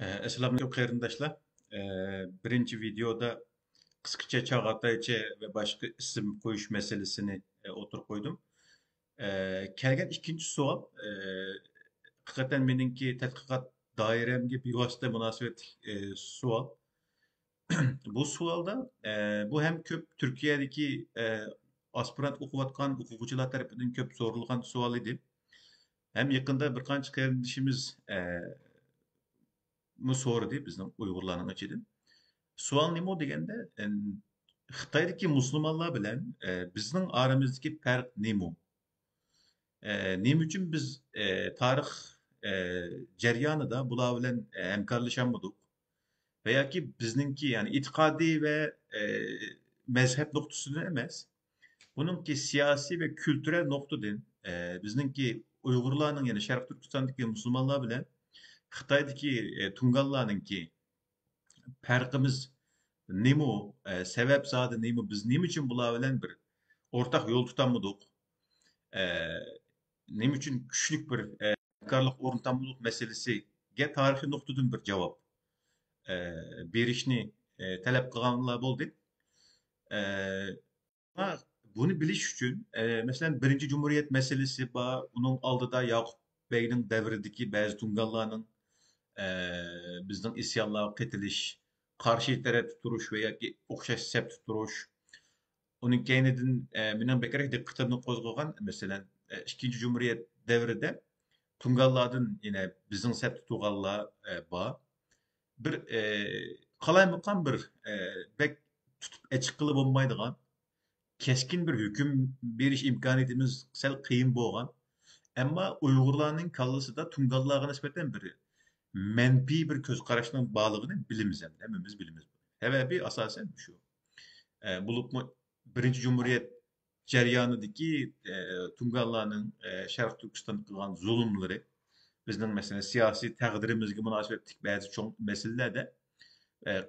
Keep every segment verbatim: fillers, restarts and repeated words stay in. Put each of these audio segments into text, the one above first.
ئەسسالامۇئەلەيكۇم قېرىنداشلار. بىرىنچى ۋىدېئودا قىسقىچە چاغاتايچە ۋە باشقا ئىسىم قويۇش مەسىلىسىنى ئوتتۇرىغا قويدۇم. كەلگەن ئىككىنچى سوئال، ھەقىقەتەن مېنىڭكى تەتقىقات دائىرەمگە بىۋاسىتە مۇناسىۋەتلىك سوئال. بۇ سوئالدا، بۇ ھەم كۆپ تۈركىيەدىكى ئاسپىرانت ئوقۇۋاتقان ئوقۇغۇچىلار تەرىپىدىن كۆپ سورىلغان سوئال ئىدى. ھەم يېقىندا بىر قانچە قېرىندىشىمىز مۇ سورىدى بىزنىڭ ئۇيغۇرلارنىڭ ئىچىدىن. سوئال نېمە دېگەندە، خىتايدىكى مۇسۇلمانلار بىلەن بىزنىڭ ئارىمىزدىكى پەرق نېمە؟ نېمە ئۈچۈن بىز تارىخ جەريانىدا بۇلار بىلەن ھەمكارلىشالمىدۇق؟ ۋە ياكى بىزنىڭكى، يەنى ئېتىقادىي ۋە مەزھەپ نۇقتىسىدىن ئەمەس، بۇنىڭكى سىياسىي ۋە كۈلتۈرەل نۇقتىدىن، بىزنىڭكى ئۇيغۇرلارنىڭ، يەنى شەرقىي تۈركىستاندىكى مۇسۇلمانلار بىلەن خىتايدىكى تۇڭگانلارنىڭكى پەرقىمىز نېمە، سەۋەب زادى نېمە، بىز نېمە ئۈچۈن بۇلار بىلەن بىر ئورتاق يول تۇتالمىدۇق، نېمە ئۈچۈن كۈچلۈك بىر ھەمكارلىق ئورنىتالمىدۇق مەسىلىسىگە تارىخىي نۇقتىدىن بىر جاۋاب بېرىشنى تەلەپ قىلغانلار بولدى. بۇنى بىلىش ئۈچۈن، مەسىلەن، بىرىنچى جۇمھۇرىيەت مەسىلىسى بار، ئۇنىڭ ئالدىدا ياقۇپ بەگنىڭ دەۋرىدىكى بەزى تۇڭگانلارنىڭ بىزنىڭ ئىسيانلارغا قېتىلىش، قارشى تەرەپتە تۇرۇش ۋە ياكى ئوخشاش سەپتە تۇرۇش. ئۇنىڭ كەينىدىن مېنىڭ بەكرەك دىققىتىمنى قوزغىغان، مەسىلەن، ئىككىنچى جۇمھۇرىيەت دەۋرىدە تۇڭگانلاردىن يەنە بىزنىڭ سەپتە تۇرغانلار بار. بىر قالايمىقان بىر، بەك تۇتۇپ ئېچىققىلى بولمايدىغان، كەسكىن بىر ھۆكۈم بېرىش ئىمكانىيىتىمىز سەل قىيىن بولغان. ئەمما ئۇيغۇرلارنىڭ كاللىسىدا تۇڭگانلارغا نىسبەتەن بىر مەنپىي بىر كۆز قاراشنىڭ بارلىقىنى بىلىمىز، ھەمدە ھەممىمىز بىلىمىز. سەۋەبى ئاساسەن شۇ. بولۇپمۇ بىرىنچى جۇمھۇرىيەت جەريانىدىكى تۇڭگانلارنىڭ شەرقىي تۈركىستانغا قىلغان زۇلۇملىرى، بىزنىڭ، مەسىلەن، سىياسىي تەقدىرىمىزگە مۇناسىۋەتلىك بەزى چوڭ مەسىلىلەردە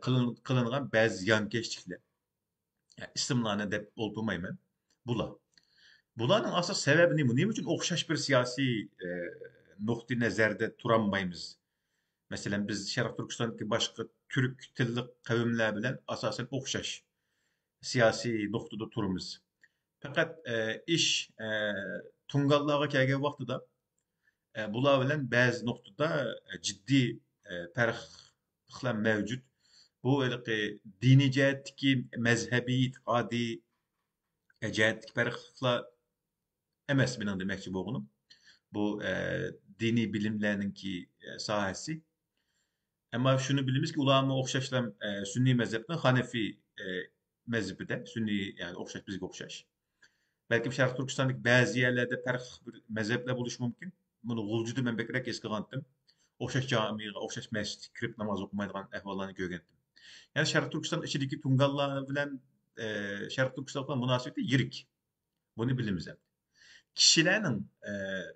قىلىن-، قىلىنغان بەزى زىيانكەشلىكلەر، ئىسىملارنى دەپ ئولتۇرمايمەن. بۇلار. بۇلارنىڭ ئاساس سەۋەبى نېمە؟ نېمە ئۈچۈن ئوخشاش بىر سىياسىي نۇقتىئى نەزەردە تۇرالمايمىز؟ مەسىلەن، بىز شەرقىي تۈركىستاندىكى باشقا تۈرك تىللىق قەۋملەر بىلەن ئاساسەن ئوخشاش سىياسىي نۇقتىدا تۇرىمىز. پەقەت ئىش تۇڭگانلارغا كەلگەن ۋاقتىدا، بۇلار بىلەن بەزى نۇقتىدا جىددىي پەرقلىقلار مەۋجۇت. بۇ ھېلىقى دىنىي جەھەتتىكى، مەزھەبىي، ئېتىقادىي جەھەتتىكى پەرقلىقلار ئەمەس مېنىڭ دېمەكچى بولغىنىم. بۇ دىنىي بىلىملەرنىڭكى ساھەسى. ئەمما شۇنى بىلىمىزكى، ئۇلارمۇ ئوخشاشلا سۈننىي مەزھەپنىڭ، ھەنەفىي مەزھىپىدە، سۈننىي، يەنى ئوخشاش، بىزگە ئوخشاش. بەلكىم شەرقىي تۈركىستاندىكى بەزى يەرلەردە پەرقلىق بىر مەزھەپلەر بولۇشى مۇمكىن. بۇنى غۇلجىدا مەن بەكرەك ھېس قىلغانتىم. ئوخشاش جامىغا، ئوخشاش مەسچىتكە كىرىپ ناماز ئوقۇمايدىغان ئەھۋاللارنى كۆرگەنتىم. يەنى شەرقىي تۈركىستان ئىچىدىكى تۇڭگانلار بىلەن شەرقىي تۈركىستانلىقلار مۇناسىۋىتى يىرىك. بۇنى بىلىمىز ئەمدى. كىشىلەرنىڭ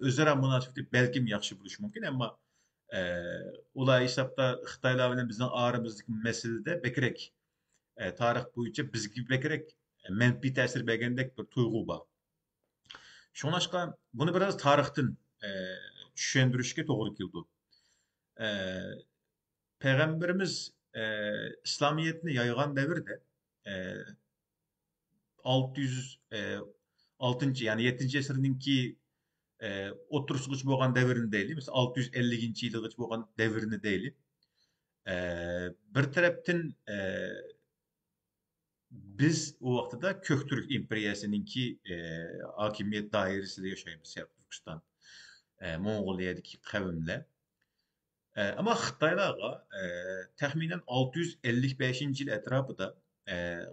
ئۆزئارا مۇناسىۋىتى بەلكىم ياخشى بولۇشى مۇمكىن، ئەمما ئۇلار ھېسابتا خىتايلار بىلەن بىزنىڭ ئارىمىزدىكى مەسىلىدە بەكرەك، تارىخ بويىچە بىزگە بەكرەك مەنپىي تەسىر بەرگەندەك بىر تۇيغۇ بار. شۇڭلاشقا بۇنى بىراز تارىختىن چۈشەندۈرۈشكە توغرا كېلىدۇ. پەيغەمبىرىمىز ئىسلامىيەتنى يايغان دەۋردە، ئالتە يۈز ئالتىنچى، يەنى يەتتىنچى ئەسىرنىڭكى ئوتتۇرىسىغىچە بولغان دەۋرنى دەيلى، مەسىلەن، ئالتە يۈز ئەللىكىنچى يىلىغىچە بولغان دەۋرنى دەيلى. بىر تەرەپتىن، بىز ئۇ ۋاقتىدا كۆك تۈرك ئىمپېرىيەسىنىڭكى ھاكىمىيەت دائىرىسىدە ياشايمىز، شەرقىي تۈركىستان، موڭغۇلىيەدىكى قەۋملەر. ئەمما خىتايلارغا تەخمىنەن ئالتە يۈز ئەللىك بەشىنچى يىل ئەتراپىدا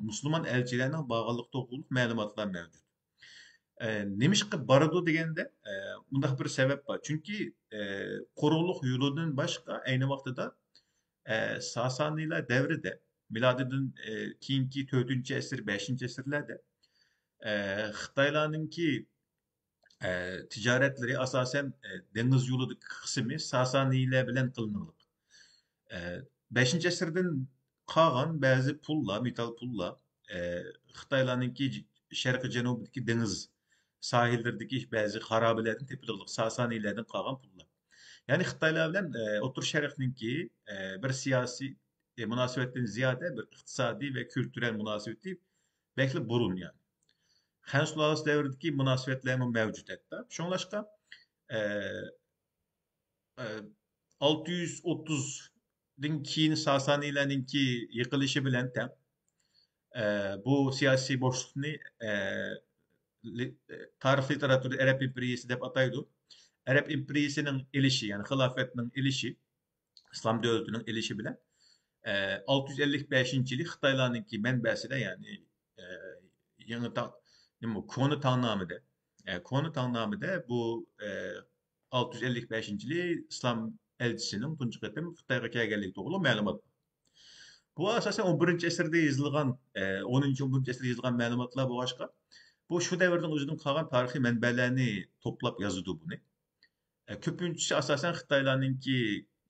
مۇسۇلمان ئەلچىلەرنىڭ بارغانلىقى توغرۇلۇق مەلۇماتلار مەۋجۇت. نېمىشقا بارىدۇ دېگەندە، مۇنداق بىر سەۋەب بار. چۈنكى قۇرۇقلۇق يولىدىن باشقا ئەينى ۋاقتىدا ساسانىيلار دەۋرىدە، مىلادىدىن كېيىنكى تۆتىنچى ئەسىر، بەشىنچى ئەسىرلەردە خىتايلارنىڭكى تىجارەتلىرى ئاساسەن دېڭىز يولىدىكى قىسمى ساسانىيلار بىلەن قىلىنغانلىق. بەشىنچى ئەسىردىن قالغان بەزى پۇللار، مېتال پۇللار خىتايلارنىڭكى شەرقىي جەنۇبىدىكى دېڭىز ساھىللىرىدىكى بەزى خارابىلەردىن تېپىلغانلىق، ساسانىيلەردىن قالغان پۇللار. يەنى خىتايلار بىلەن ئوتتۇرا شەرقنىڭكى بىر سىياسىي مۇناسىۋەتتىن زىيادە بىر ئىقتىسادىي ۋە كۈلتۈرەل مۇناسىۋىتى بەكلا بۇرۇن، يەنى خەن سۇلالىسى دەۋرىدىكى مۇناسىۋەتلەرمۇ مەۋجۇت ھەتتا. شۇڭلاشقا ئالتە يۈز ئوتتۇزدىن كېيىن ساسانىيلارنىڭكى يىقىلىشى بىلەن تەڭ بۇ سىياسىي بوشلۇقنى تارىخ لىتېراتۇرىدا ئەرەب ئىمپېرىيىسى دەپ ئاتايدۇ. ئەرەب ئىمپېرىيىسىنىڭ ئېلىشى، يەنى خىلاپەتنىڭ ئېلىشى، ئىسلام دۆلىتىنىڭ ئېلىشى بىلەن ئالتە يۈز ئەللىك بەشىنچى يىلى خىتايلارنىڭكى مەنبەسىدە، يەنى يېڭى تاڭ، نېمە، كونا تاڭنامىدە، كونا تاڭنامىدە بۇ ئالتە يۈز ئەللىك بەشىنچى يىلى ئىسلام ئەلچىسىنىڭ تۇنجى قېتىم خىتايغا كەلگەنلىكى توغرۇلۇق مەلۇمات بار. بۇ ئاساسەن ئون بىرىنچى ئەسىردە يېزىلغان، ئونىنچى، ئون بىرىنچى ئەسىردە يېزىلغان مەلۇماتلار بولغاچقا، بۇ شۇ دەۋردىن ئۆزىدىن قالغان تارىخىي مەنبەلەرنى توپلاپ يازىدۇ بۇنى. كۆپىنچىسى ئاساسەن خىتايلارنىڭكى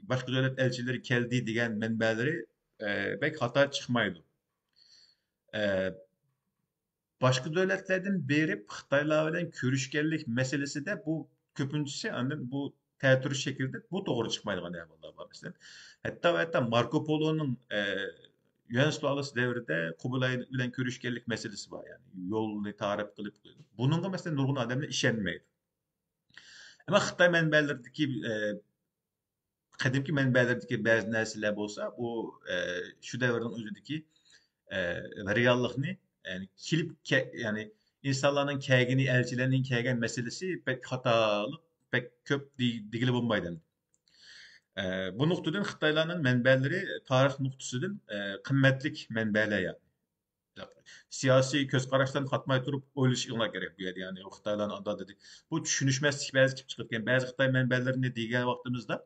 باشقا دۆلەت ئەلچىلىرى كەلدى دېگەن مەنبەلىرى بەك خاتا چىقمايدۇ. باشقا دۆلەتلەردىن بېرىپ خىتايلار بىلەن كۆرۈشكەنلىك مەسىلىسىدە بۇ كۆپىنچىسى ئاندىن بۇ تەتۈر شەكىلدە بۇ توغرا چىقمايدىغان ئەھۋاللار بار. مەسىلەن، ھەتتا ۋە ھەتتا ماركو پولونىڭ يۈەن سۇلالىسى دەۋرىدە قۇبىلاي بىلەن كۆرۈشكەنلىك مەسىلىسى بار. يەنى يولنى تارىپ قىلىپ، بۇنىڭغا مەسىلەن نۇرغۇن ئادەملەر ئىشەنمەيدۇ. ئەمما خىتاي مەنبەلىرىدىكى قەدىمكى مەنبەلەردىكى بەزى نەرسىلەر بولسا، بۇ شۇ دەۋرنىڭ ئۆزىدىكى رېئاللىقنى، يەنى كېلىپ، يەنى ئىنسانلارنىڭ كەلگىنى، ئەلچىلەرنىڭ كەلگەن مەسىلىسى بەك خاتالىق، بەك كۆپ دېگىلى بولمايدۇ. بۇ نۇقتىدىن خىتايلارنىڭ مەنبەلىرى تارىخ نۇقتىسىدىن قىممەتلىك مەنبەلەر، يەنى سىياسىي كۆز قاراشلارنى قاتماي تۇرۇپ ئويلىشىڭلار كېرەك بۇ يەردە. يەنى خىتايلارنى ئاندا دېدى. بۇ چۈشىنىشمەسلىك بەزى كېلىپ چىقىدىكەن. بەزى خىتاي مەنبەلىرىنى دېگەن ۋاقتىمىزدا،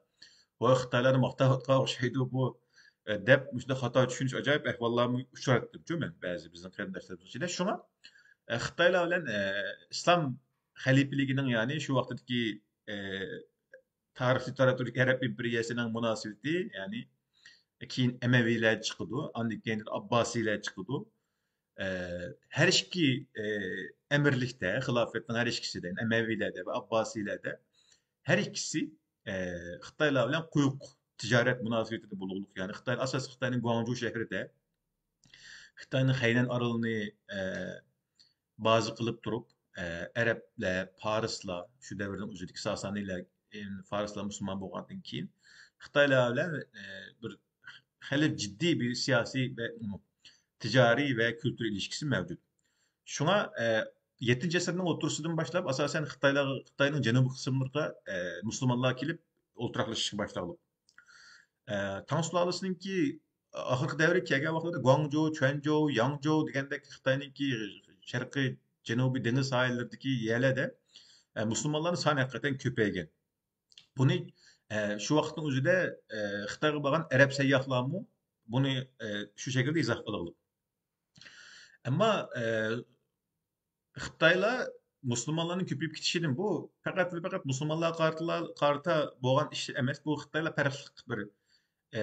ۋاي خىتايلارنى ماختاۋاتقان ئوخشايدۇ بۇ، دەپ مۇشۇنداق خاتا چۈشىنىش ئاجايىپ ئەھۋاللارمۇ ئۇچراتتىمچۇ مەن بەزى بىزنىڭ قېرىنداشلىرىمىز ئىچىدە. شۇڭا خىتايلار بىلەن ئىسلام خەلىپىلىكىنىڭ، يەنى شۇ ۋاقىتتىكى تارىخ لىتېراتۇرىدىكى ئەرەب ئىمپېرىيەسىنىڭ مۇناسىۋىتى، يەنى كېيىن ئەمەۋىيلەر چىقىدۇ، ئاندىن كېيىن ئابباسىيلەر چىقىدۇ. ھەر ئىككى ئەمىرلىكتە، خىلاپەتنىڭ ھەر ئىككىسىدە، ئەمەۋىيلەردە ۋە ئابباسىيلەردە ھەر ئىككىسى خىتايلار بىلەن قويۇق تىجارەت مۇناسىۋىتىدە بولغۇلۇق. يەنى خىتاي، ئاساسلىقى خىتاينىڭ گۇاڭجۇ شەھىرىدە خىتاينىڭ خەينەن ئارىلىنى بازا قىلىپ تۇرۇپ، ئەرەبلەر، پارسلار، شۇ دەۋردىن ئۆزىدىكى ساسانىيلار، فارسلار مۇسۇلمان بولغاندىن كېيىن خىتايلار بىلەن بىر خېلى جىددىي بىر سىياسىي ۋە تىجارىي ۋە كۈلتۈر ئىلىشكىسى مەۋجۇت. شۇڭا يەتتىنچى ئەسىرنىڭ ئوتتۇرىسىدىن باشلاپ ئاساسەن خىتايلار، خىتاينىڭ جەنۇبىي قىسىملىرىغا مۇسۇلمانلار كېلىپ ئولتۇراقلىشىشقا باشلىغان. تاڭ سۇلالىسىنىڭكى ئاخىرقى دەۋرگە كەلگەن ۋاقتىدا گۇاڭجۇ، چۈەنجۇ، ياڭجۇ دېگەندەك خىتاينىڭكى شەرقىي، جەنۇبىي دېڭىز ساھىللىرىدىكى يەرلەردە مۇسۇلمانلارنىڭ سانى ھەقىقەتەن كۆپەيگەن. بۇنى شۇ ۋاقىتنىڭ ئۆزىدە خىتايغا بارغان ئەرەب سەيياھلارمۇ بۇنى شۇ شەكىلدە ئىزاھ قىلغان. ئەمما خىتايلار مۇسۇلمانلارنىڭ كۆپىيىپ كېتىشىدىن، بۇ پەقەت ۋە پەقەت مۇسۇلمانلارغا قارىتا، قارىتا بولغان ئىش ئەمەس. بۇ خىتايلار پەرقلىق بىر، ئە،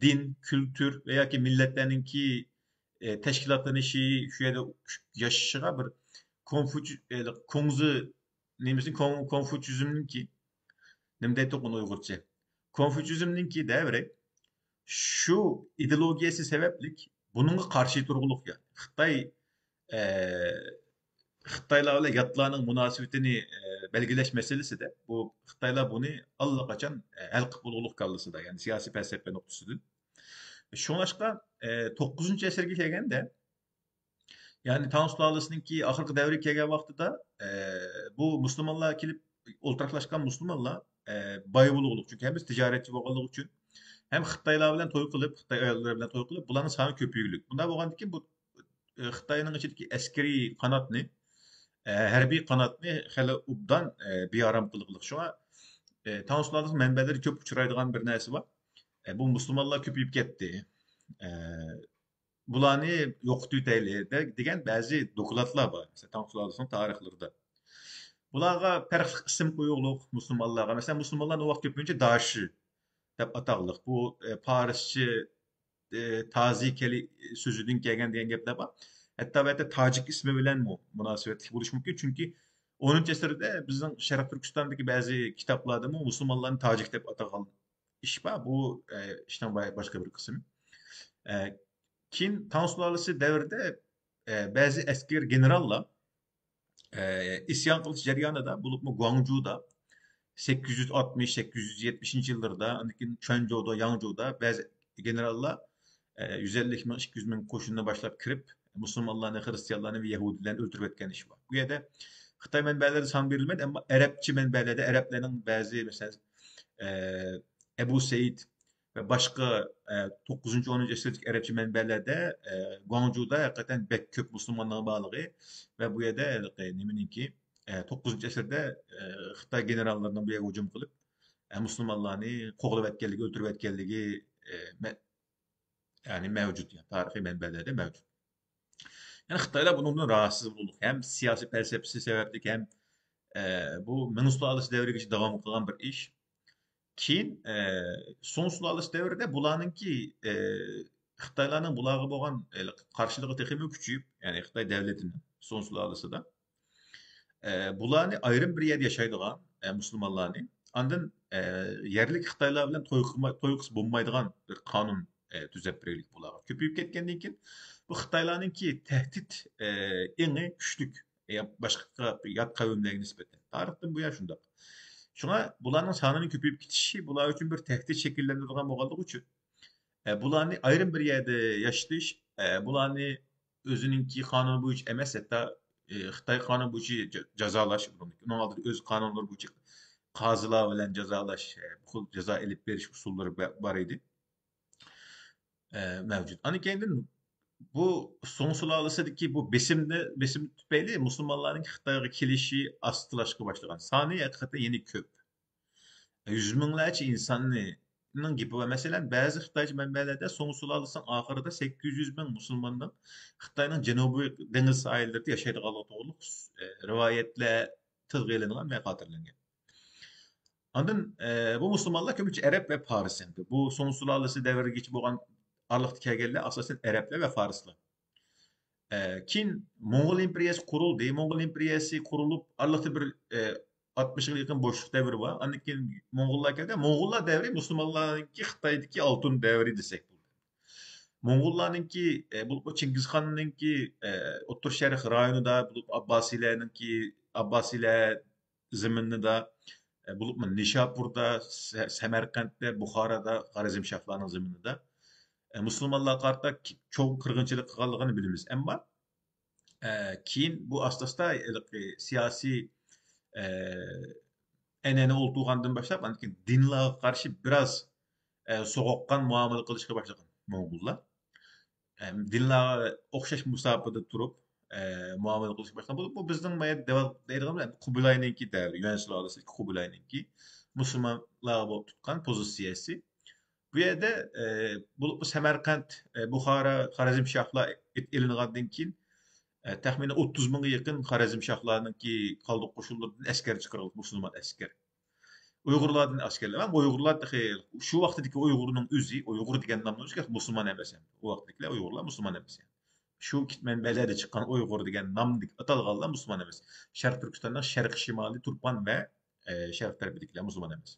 دىن، كۈلتۈر ۋە ياكى مىللەتلەرنىڭكى، ئە، تەشكىلاتلىنىشى، شۇ يەردە ياشىشىغا بىر كونفۇچ-، ئە، كۇڭزى نېمىسى، كون-، كونفۇچيىزمنىڭكى، نېمە دەيدۇ ئۇنى ئۇيغۇرچە؟ كونفۇچيىزمنىڭكى دەۋرى شۇ ئىدېئولوگىيەسى سەۋەبلىك بۇنىڭغا قارشى تۇرغۇلۇق، يەنى خىتاي، ئە، خىتايلار بىلەن ياتلارنىڭ مۇناسىۋىتىنى، ئە، بەلگىلەش مەسىلىسىدە بۇ خىتايلار بۇنى ئاللىقاچان، ئە، ھەل قىلىپ بولغۇلۇق كاللىسىدا، يەنى سىياسىي پەلسەپە نۇقتىسىدىن. شۇڭلاشقا، ئە، توققۇزىنچى ئەسىرگە كەلگەندە، يەنى تاڭ سۇلالىسىنىڭكى ئاخىرقى دەۋرىگە كەلگەن ۋاقتىدا، ئە، بۇ مۇسۇلمانلار كېلىپ ئولتۇراقلاشقان مۇسۇلمانلار، ئە، باي بولغۇلۇق، چۈنكى ھەممىسى تىجارەتچى بولغانلىقى ئۈچۈن ھەم خىتايلار بىلەن توي قىلىپ، خىتاي ئاياللىرى بىلەن توي قىلىپ، بۇلارنىڭ سانى كۆپىيگۈلۈك. بۇنداق بولغاندىكىن بۇ، ئە، خىتاينىڭ ئىچىدىكى ئەسكىرىي قاناتنى، ئە، ھەربىي قاناتنى خېلى ئوبدان، ئە، بىئارام قىلغۇلۇق. شۇڭا، ئە، تاڭ سۇلالىسىنىڭ مەنبەلىرى كۆپ ئۇچرايدىغان بىر نەرسە بار. ئە، بۇ مۇسۇلمانلار كۆپىيىپ كەتتى. ئە، بۇلارنى يوقىتىۋېتەيلى دە-، دېگەن بەزى دوكلاتلار بار، مەسىلەن، تاڭ سۇلالىسىنىڭ تارىخلىرىدا. بۇلارغا پەرقلىق ئىسىم قويۇقلۇق مۇسۇلمانلارغا. مەسىلەن، مۇسۇلمانلارنى ئۇ ۋاقىت كۆپىنچە داشى دەپ ئاتاقلىق. بۇ، ئە، پارسچە، ئە، تازى كەلى-، سۆزىدىن كەلگەن دېگەن گەپلەر بار. ھەتتا بۇ يەردە تاجىك ئىسمى بىلەنمۇ مۇناسىۋەتلىك بولۇشى مۇمكىن. چۈنكى ئونىنچى ئەسىردە بىزنىڭ شەرقىي تۈركىستاندىكى بەزى كىتابلاردىمۇ مۇسۇلمانلارنى تاجىك دەپ ئاتىغان ئىش بار. بۇ ئىشنىڭ باشقا بىر قىسمى. كېيىن تاڭ سۇلالىسى دەۋرىدە بەزى ئەسكەر گېنېراللار ئىسيان قىلىش جەريانىدا، بولۇپمۇ گۇاڭجۇدا سەككىز يۈز ئاتمىش، سەككىز يۈز يەتمىشىنچى يىللىرىدا، ئاندىن كېيىن چۈەنجۇدا، ياڭجۇدا بەزى گېنېراللار يۈز ئەللىك مىڭ، ئىككى يۈز مىڭ قوشۇننى باشلاپ كىرىپ، مۇسۇلمانلارنى، خرىستىيانلارنى ۋە يەھۇدىيلارنى ئۆلتۈرۈۋەتكەن ئىش بار. بۇ يەردە خىتاي مەنبەلىرىدە سان بېرىلمەيدۇ، ئەمما ئەرەبچە مەنبەلەردە، ئەرەبلەرنىڭ بەزى، مەسىلەن، ئەبۇ سەئىد ۋە باشقا توققۇزىنچى، ئونىنچى ئەسىردىكى ئەرەبچە مەنبەلەردە گۇاڭجۇدا ھەقىقەتەن بەك كۆپ مۇسۇلماننىڭ بارلىقى ۋە بۇ يەردە نېمىنىڭكى، توققۇزىنچى ئەسىردە خىتاي گېنېراللىرىنىڭ بۇ يەرگە ھۇجۇم قىلىپ، مۇسۇلمانلارنى قوغلىۋەتكەنلىكى، ئۆلتۈرۈۋەتكەنلىكى، يەنى مەۋجۇت، يەنى تارىخىي مەنبەلەردە مەۋجۇت. يەنى خىتايلار بۇنىڭدىن راھەتسىز بولدى. ھەم سىياسىي پەلسەپىسى سەۋەبلىك ھەم، ئە، بۇ مىڭ سۇلالىسى دەۋرىگىچە داۋام قىلغان بىر ئىش. كېيىن، ئە، سۇڭ سۇلالىسى دەۋرىدە بۇلارنىڭكى، ئە، خىتايلارنىڭ بۇلارغا بولغان، ئە، قارشىلىقى تېخىمۇ كۈچىيىپ، يەنى خىتاي دەۋلىتىنىڭ سۇڭ سۇلالىسىدا، ئە، بۇلارنى ئايرىم بىر يەردە ياشايدىغان، ئە، مۇسۇلمانلارنى، ئاندىن، ئە، يەرلىك خىتايلار بىلەن توي قىلما-، توي قىلسا بولمايدىغان بىر قانۇن، ئە، تۈزەپ بېرەيلىك بۇلارغا. كۆپىيىپ كەتكەندىن كېيىن بۇ خىتايلارنىڭكى تەھدىت، ئە، ئېڭى كۈچلۈك، يا باشقا يات قەۋملەرگە نىسبەتەن. تارىختىن بۇيان شۇنداق. شۇڭا بۇلارنىڭ سانىنىڭ كۆپىيىپ كېتىشى بۇلار ئۈچۈن بىر تەھدىت شەكىللەندۈرىدىغان بولغانلىقى ئۈچۈن، ئە، بۇلارنى ئايرىم بىر يەردە ياشىتىش، ئە، بۇلارنى ئۆزىنىڭكى قانۇنى بويىچە ئەمەس، ھەتتا، ئە، خىتاي قانۇنى بويىچە جا-، جازالاش، ئۇنىڭ ئالدىدا ئۆز قانۇنلىرى بويىچە قازىلار بىلەن جازالاش، ئە، بۇ خىل جازا ئېلىپ بېرىش ئۇسۇللىرى بە-، بار ئىدى، ئە، مەۋجۇت. ئاندىن كېيىندىن بۇ سۇڭ سۇلالىسىدىكى بۇ بېسىمنى، بېسىم تۈپەيلى مۇسۇلمانلارنىڭ خىتايغا كېلىشى ئاستىلاشقا باشلىغان. سانى ھەقىقەتەن يەنە كۆپ. يۈز مىڭلارچە ئىنساننى، نىڭ گېپى بار. مەسىلەن، بەزى خىتايچە مەنبەلەردە سۇڭ سۇلالىسىنىڭ ئاخىرىدا سەككىز يۈز مىڭ مۇسۇلماننىڭ خىتاينىڭ جەنۇبىي دېڭىز ساھىللىرىدا ياشايدىغانلىقى توغرۇلۇق، ئە، رىۋايەتلەر تىلغا ئېلىنغان ۋە خاتىرىلەنگەن. ئاندىن، ئە، بۇ مۇسۇلمانلار كۆپىنچە ئەرەب ۋە پارس ئەمدى. بۇ سۇڭ سۇلالىسى دەۋرىگىچە بولغان ئارىلىقتا كەلگەنلەر ئاساسەن ئەرەبلەر ۋە فارسلار. ئە، كېيىن موڭغۇل ئىمپېرىيەسى قۇرۇلدى. موڭغۇل ئىمپېرىيەسى قۇرۇلۇپ، ئارىلىقتا بىر، ئە، ئاتمىش يىلغا يېقىن بوشلۇق دەۋرى بار. ئاندىن كېيىن موڭغۇللار كەلدى. موڭغۇللار دەۋرى مۇسۇلمانلارنىڭكى خىتايدىكى ئالتۇن دەۋرى دېسەك بولىدۇ. موڭغۇللارنىڭكى، ئە، بولۇپمۇ چىڭگىزخاننىڭكى، ئە، ئوتتۇرا شەرق رايونىدا، بولۇپ ئابباسىيلەرنىڭكى، ئابباسىيلەر زېمىنىدا، ئە، بولۇپمۇ نىشاپۇردا، سە-، سەمەرقەنتتە، بۇخارادا، خارەزمشاھلارنىڭ زېمىنىدا، ئە، مۇسۇلمانلارغا قارىتا ك-، چوڭ قىرغىنچىلىق قىلغانلىقىنى بىلىمىز. ئەمما، ئە، كېيىن بۇ ئاستا-ئاستا ھېلىقى سىياسىي، ئە، ئەنئەنە ئولتۇرغاندىن باشلاپ، ئاندىن كېيىن دىنلارغا قارشى بىراز، ئە، سوغۇققان مۇئامىلە قىلىشقا باشلىغان موڭغۇللار. ئەم، دىنلارغا ئوخشاش مۇساپىدە تۇرۇپ، ئە، مۇئامىلە قىلىشقا باشلىغان بولۇپ، بۇ بىزنىڭ ما-، دەۋ-، دەيدىغان قۇبىلاينىڭكى دەۋرى، يۈەن سۇلالىسىدىكى قۇبىلاينىڭكى مۇسۇلمانلارغا بولۇپ تۇتقان پوزىتسىيەسى. بۇ يەردە، ئە، بولۇپمۇ سەمەرقەنت، ئە، بۇخارا، خارەزمشاھلار ئېلىنغاندىن كېيىن، ئە، تەخمىنەن ئوتتۇز مىڭغا يېقىن خارەزمشاھلارنىڭكى قالدۇق قوشۇنلىرىدىن ئەسكەر چىقىرىلدى، مۇسۇلمان ئەسكەر. ئۇيغۇرلاردىن ئەسكەرلەر، ئەمما ئۇيغۇرلار تېخى شۇ ۋاقتىدىكى ئۇيغۇرنىڭ ئۆزى، ئۇيغۇر دېگەن نامنىڭ ئۆزى مۇسۇلمان ئەمەس ئەمدى. ئۇ ۋاقتىدىكىلەر ئۇيغۇرلار مۇسۇلمان ئەمەس ئەمدى. شۇ كىت-، مەنبەلەردە چىققان ئۇيغۇر دېگەن نامدىكى ئاتالغانلار مۇسۇلمان ئەمەس. شەرقىي تۈركىستاننىڭ شەرقىي شىمالى، تۇرپان ۋە، ئە، شەرق تەرىپىدىكىلەر مۇسۇلمان ئەمەس.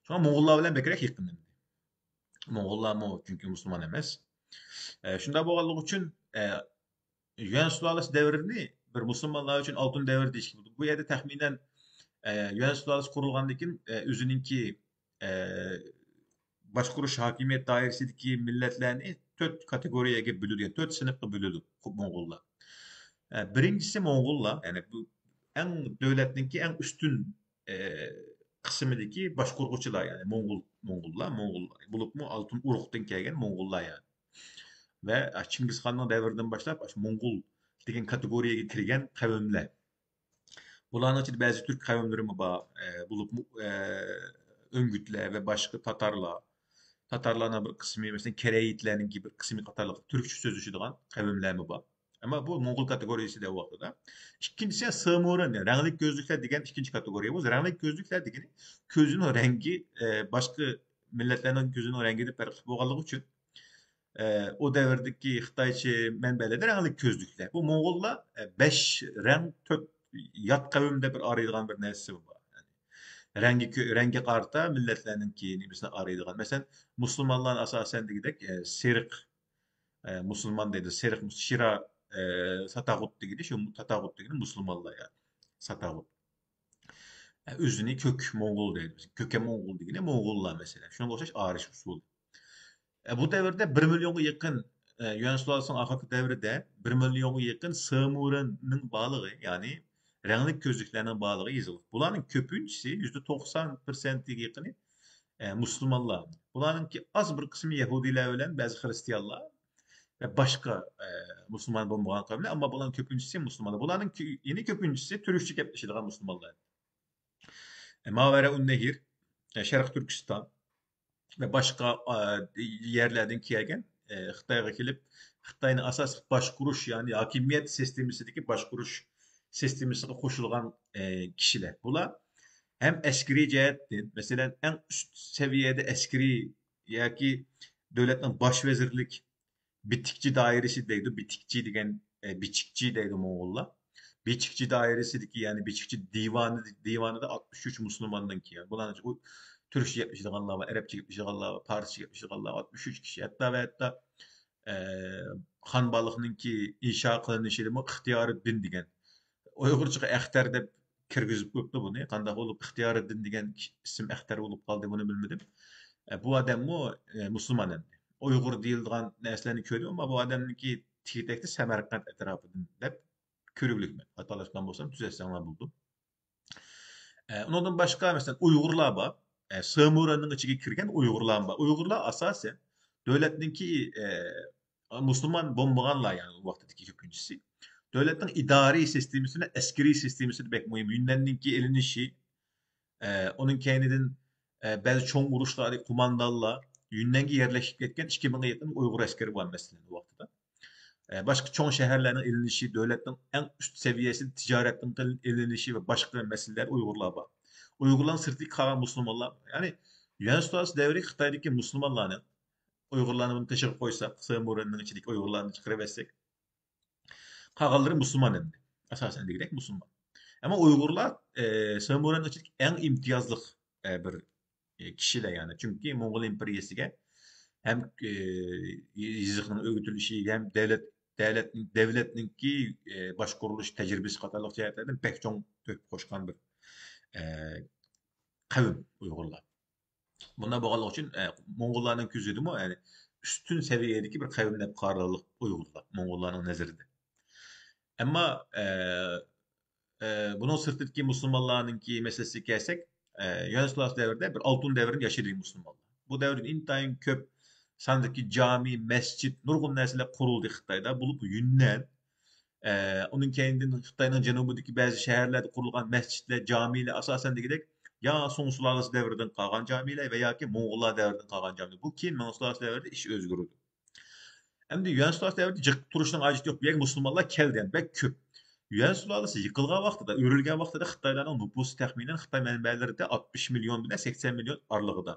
شۇڭا موڭغۇللار بىلەن بەكرەك يېقىن ئەمدى. موڭغۇللارمۇ چۈنكى مۇسۇلمان ئەمەس. ئە، شۇنداق بولغانلىقى ئۈچۈن، ئە، يۈەن سۇلالىسى دەۋرىنى بىر مۇسۇلمانلار ئۈچۈن ئالتۇن دەۋر دېيىشكە بولىدۇ. بۇ يەردە تەخمىنەن، ئە، يۈەن سۇلالىسى قۇرۇلغاندىن كېيىن، ئە، ئۆزىنىڭكى، ئە، باشقۇرۇش ھاكىمىيەت دائىرىسىدىكى مىللەتلەرنى تۆت كاتېگورىيەگە بۆلىدۇ، يەنى تۆت سىنىپقا بۆلىدۇ موڭغۇللار. ئە، بىرىنچىسى موڭغۇللار، يەنى بۇ ئەڭ دۆلەتنىڭكى ئەڭ ئۈستۈن، ئە، قىسمىدىكى باشقۇرغۇچىلار، يەنى موڭغۇل، موڭغۇللار، موڭغۇل بولۇپمۇ ئالتۇن ئۇرۇقتىن كەلگەن موڭغۇللار، يەنى. ۋە چىڭگىزخاننىڭ دەۋرىدىن باشلاپ ئاشۇ موڭغۇل دېگەن كاتېگورىيەگە كىرگەن قەۋملەر. بۇلارنىڭ ئىچىدە بەزى تۈرك قەۋملىرىمۇ بار، ئە، بولۇپمۇ، ئە، ئۆڭگۈتلەر ۋە باشقا تاتارلار. تاتارلارنىڭ بىر قىسمى، مەسىلەن، كېرەيىتلەرنىڭكى بىر قىسمى قاتارلىق تۈركچە سۆزلىشىدىغان قەۋملەرمۇ بار. ئەمما بۇ موڭغۇل كاتېگورىيەسىدە ئۇ ۋاقتىدا. ئىككىنچىسى سېمۇرېن، رەڭلىك كۆزلۈكلەر دېگەن ئىككىنچى كاتېگورىيە. بۇ رەڭلىك كۆزلۈكلەر دېگىنى كۆزىنىڭ رەڭگى، ئە، باشقا مىللەتلەرنىڭ كۆزىنىڭ رەڭگىدىن پەرقلىق بولغانلىقى ئۈچۈن، ئە، ئۇ دەۋردىكى خىتايچە مەنبەلەردە رەڭلىك كۆزلۈكلەر. بۇ موڭغۇللار، ئە، بەش رەڭ، تۆت يات قەۋم دەپ بىر ئايرىيدىغان بىر نەرسىسى بار. رەڭگى كۆ-، رەڭگە قارىتا مىللەتلەرنىڭكى نېمىسىنى ئايرىيدىغان. مەسىلەن، مۇسۇلمانلارنى ئاساسەن دېگۈدەك، ئە، سېرىق، ئە، مۇسۇلمان دەيدۇ. سېرىق مۇس-، شىرا، ئە، ساتاغۇت دېگىنى شۇ، تاتاغۇت دېگىنى مۇسۇلمانلار يا. ساتاغۇت. ئە، ئۆزىنى كۆك موڭغۇل دەيدۇ. كۆكە موڭغۇل دېگىنى موڭغۇللار مەسىلەن. شۇنىڭغا ئوخشاش ئايرىش ئۇسۇلى. ئە، بۇ دەۋردە بىر مىليونغا يېقىن، ئە، يۈەن سۇلالىسىنىڭ ئاخىرقى دەۋرىدە بىر مىليونغا يېقىن سېمۇرېننىڭ بارلىقى، يەنى رەڭلىك كۆزلۈكلەرنىڭ بارلىقى يېزىلغان. بۇلارنىڭ كۆپىنچىسى، يۈزدە توقسان پىرسەنتىگە يېقىنى، ئە، مۇسۇلمانلار. بۇلارنىڭكى ئاز بىر قىسمى يەھۇدىيلار بىلەن بەزى خىرىستىيانلار ۋە باشقا، ئە، مۇسۇلمان بولمىغان قەۋملەر، ئەمما بۇلارنىڭ كۆپىنچىسى مۇسۇلمانلار. بۇلارنىڭ كۆ-، يەنى كۆپىنچىسى تۈركچە گەپلىشىدىغان مۇسۇلمانلار. ئە، ماۋەرەئۇن نەھر، ئە، شەرقىي تۈركىستان ۋە باشقا، ئە، يەرلەردىن كەلگەن، ئە، خىتايغا كېلىپ، خىتاينىڭ ئاساسلىق باشقۇرۇش، يەنى ھاكىمىيەت سىستېمىسىدىكى باشقۇرۇش سىستېمىسىغا قوشۇلغان، ئە، كىشىلەر. بۇلار ھەم ئەسكىرىي جەھەتتىن، مەسىلەن، ئەڭ ئۈست سەۋىيەدە ئەسكىرىي ياكى دۆلەتنىڭ باش ۋەزىرلىك بىتىكچى دائىرىسى دەيدۇ، بىتىكچى دېگەن، ئە، بىچىكچى دەيدۇ موڭغۇللار. بىچىكچى دائىرىسىدىكى، يەنى بىچىكچى دىۋانى، دىۋانىدا ئاتمىش ئۈچ مۇسۇلماندىن كېلىن. بۇلارنىڭ ئۇ تۈركچە گەپلىشىدىغانلار بار، ئەرەبچە گەپلىشىدىغانلار بار، پارسچە گەپلىشىدىغانلار بار، ئاتمىش ئۈچ كىشى. ھەتتا ۋە ھەتتا، ئە، خان بالىخنىڭكى ئىنشا قىلىنىشىدىمۇ ئىختىيارىددىن دېگەن. ئۇيغۇرچىغا ئەختەر دەپ كىرگۈزۈپ قويۇپتۇ بۇنى. قانداق بولۇپ ئىختىيارىددىن دېگەن ئىسىم ئەختەر بولۇپ قالدى، بۇنى بىلمىدىم. ئە، بۇ ئادەممۇ، ئە، مۇسۇلمان ئەمدى. ئۇيغۇر دېيىلىدىغان نەرسىلەرنى كۆردۈم، ئەمما بۇ ئادەمنىڭكى تېگى-تەكتى سەمەرقەنت ئەتراپىدىن دەپ كۆرگۈلۈكمەن. خاتالاشقان بولسام تۈزەتسەڭلار بولىدۇ. ئە، ئۇنىڭدىن باشقا، مەسىلەن، ئۇيغۇرلار بار. ئە، سېمۇرېننىڭ ئىچىگە كىرگەن ئۇيغۇرلار بار. ئۇيغۇرلار ئاساسەن دۆلەتنىڭكى، ئە، مۇسۇلمان بولمىغانلار، يەنى ئۇ ۋاقتىدىكى كۆپىنچىسى. دۆلەتنىڭ ئىدارىي سىستېمىسى بىلەن ئەسكىرىي سىستېمىسى بەك مۇھىم. يۈننەننىڭكى ئېلىنىشى، ئە، ئۇنىڭ كەينىدىن، ئە، بەزى چوڭ ئۇرۇشلاردىكى قوماندانلار، يۈننەنگە يەرلەشىپ كەتكەن ئىككى مىڭغا يېقىن ئۇيغۇر ئەسكىرى بار، مەسىلەن، ئۇ ۋاقىتتا. ئە، باشقا چوڭ شەھەرلەرنىڭ ئېلىنىشى، دۆلەتنىڭ ئەڭ ئۈست سەۋىيەسىدە تىجارەتنىڭ قىل-، ئېلىنىشى ۋە باشقا مەسىلىلەردە ئۇيغۇرلار بار. ئۇيغۇرلارنىڭ سىرتىدىكى قالغان مۇسۇلمانلار، يەنى يۈەن سۇلالىسى دەۋرى خىتايدىكى مۇسۇلمانلارنىڭ، ئۇيغۇرلارنى بۇنى تېشىغا قويساق، سېمۇرېننىڭ ئىچىدىكى ئۇيغۇرلارنى چىقىرىۋەتسەك، قالغانلىرى مۇسۇلمان ئەمدى. ئاساسەن دېگۈدەك مۇسۇلمان. ئەمما ئۇيغۇرلار، ئە، سېمۇرېننىڭ ئىچىدىكى ئەڭ ئىمتىيازلىق، ئە، بىر، ئە، كىشىلەر يەنى. چۈنكى موڭغۇل ئىمپېرىيەسىگە ھەم، ئە، يېزىقنىڭ ئۆگىتىلىشى، ھەم دۆلەت، دۆلەت، دۆلەتنىڭكى، ئە، باشقۇرۇلۇش تەجرىبىسى قاتارلىق جەھەتلەردىن بەك چوڭ تۆھپە قوشقان بىر، ئە، قەۋم ئۇيغۇرلار. بۇنداق بولغانلىقى ئۈچۈن، ئە، موڭغۇللارنىڭ كۆزىدىمۇ، يەنى ئۈستۈن سەۋىيەدىكى بىر قەۋم دەپ قارىلىق ئۇيغۇرلار موڭغۇللارنىڭ نەزىرىدە. ئەمما، ئە، ئە، بۇنىڭ سىرتىدىكى مۇسۇلمانلارنىڭكى مەسىلىسىگە كەلسەك، ئە، يۈەن سۇلالىسى دەۋرىدە بىر ئالتۇن دەۋرىنى ياشىدى مۇسۇلمانلار. بۇ دەۋردە ئىنتايىن كۆپ ساندىكى جامى، مەسچىت، نۇرغۇن نەرسىلەر قۇرۇلدى خىتايدا. بولۇپ يۈننەن، ئە، ئۇنىڭ كەينىدىن خىتاينىڭ جەنۇبىدىكى بەزى شەھەرلەردە قۇرۇلغان مەسچىتلەر، جامىلەر ئاساسەن دېگۈدەك يا سۇڭ سۇلالىسى دەۋرىدىن قالغان جامىلەر ۋە ياكى موڭغۇللار دەۋرىدىن قالغان جامىلەر. بۇ كېيىن مىڭ سۇلالىسى دەۋرىدە ئىش ئۆزگىرىدۇ. ئەمدى يۈەن سۇلالىسى دەۋرىدە جىق تۇرۇشنىڭ ھاجىتى يوق. بۇ يەرگە مۇسۇلمانلار كەلدى، يەنى بەك كۆپ. يۈەن سۇلالىسى يىقىلغان ۋاقتىدا، ئۆرۈلگەن ۋاقتىدا خىتايلارنىڭ نوپۇسى تەخمىنەن خىتاي مەنبەلىرىدە ئاتمىش مىليون بىلەن سەكسەن مىليون ئارىلىقىدا.